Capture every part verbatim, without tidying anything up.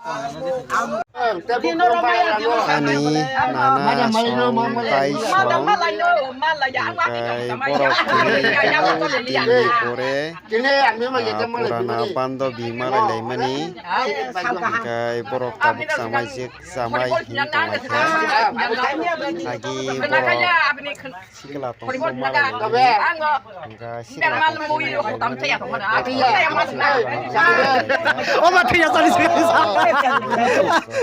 Ani nana song tai song, hingkai borok tini tini pore, ah, purana bandobi malai laimani, hingkai borok tabuk chamai se chamai hin tonglaikha. Agi borok sikla tongkho malai laimani. Hingka sikla tongkho malai laimani. Oba thwiya sari se.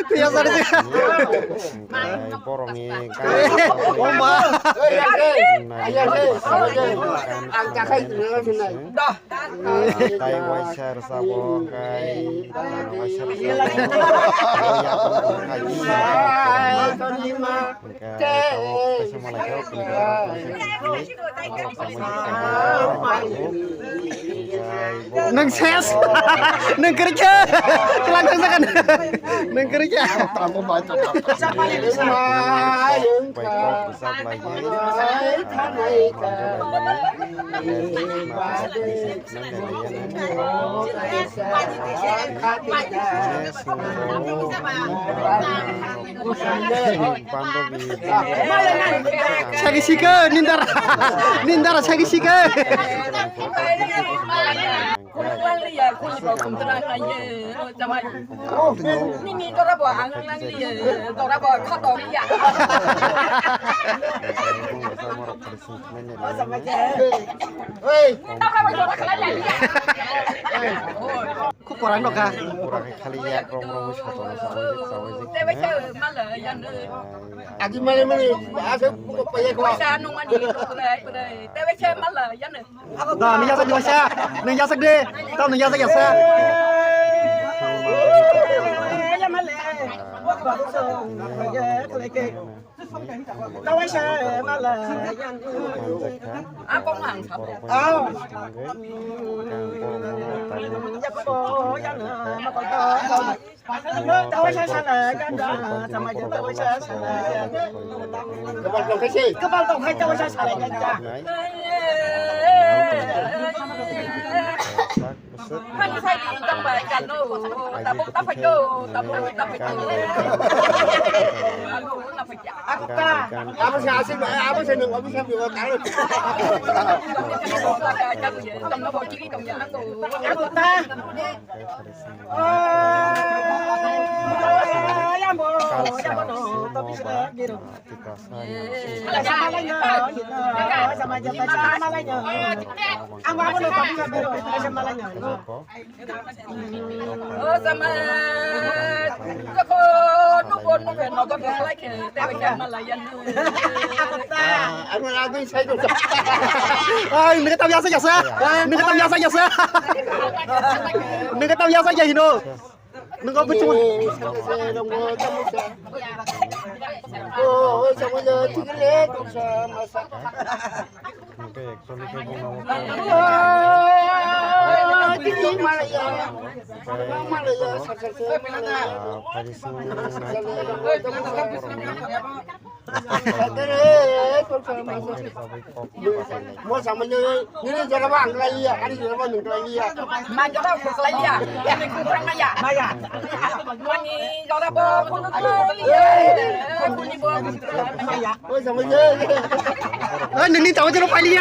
Thwiya sari se. Hingka borokni. Oma. Tei waisa rwchabo, hingkai waisa rwchabo. Hingke tabuk kaisa malai khe, o kini khe borok samui khe samui. Nwng ses, nwng kwrwi khe, kwlak thang jagan, nwng kwrwi khe. Bai kok bwsajlai. Sagi sika, nindara, nindara sagi sika. Nini dora bo ang nang ni, dora bo khodong ya. Khub kwrwng nokha. Khali yak rong rong sotoro sawai sawai. Agi male male ase buko paya ko. Sa nung ani ko prai prai. Tewe che mala ya ne. Da, nung yasak di waisa. Nung yasak di. Tau nung yasak yasa. Tawai sa mala yan. Ako mang sa. Aw. Yapo yan ma ko. Tawai sa sala yan da. Tawai sa sala. Kapal tong khai tawai sa sala yan da. Hano sai di tong bai kano, tabuk ta phai do, tabuk ta phai do. Abo sa asik, abo sa nung, abo sa biwa kano. Tong no bo kiri tong ya, ang do. Abo ta. Oh, ya mo, ya mo no, tapi sa giro. Ai, nungkhe tam yasa yasa. Nungkhe tam yasa yasa. Nungkhe tam yasa ya hino. Nungkhe buchung. Hingke actually khe bono Mo samani nini jora ba ang lai ya, ani jora ba nung lai ya. Ma jora ko lai ya, ani ku prang ya. Maya. Mani jora bo ko ko ya. Ko ni bo ko ya. Mo samani. Nini tahu jero pali ya.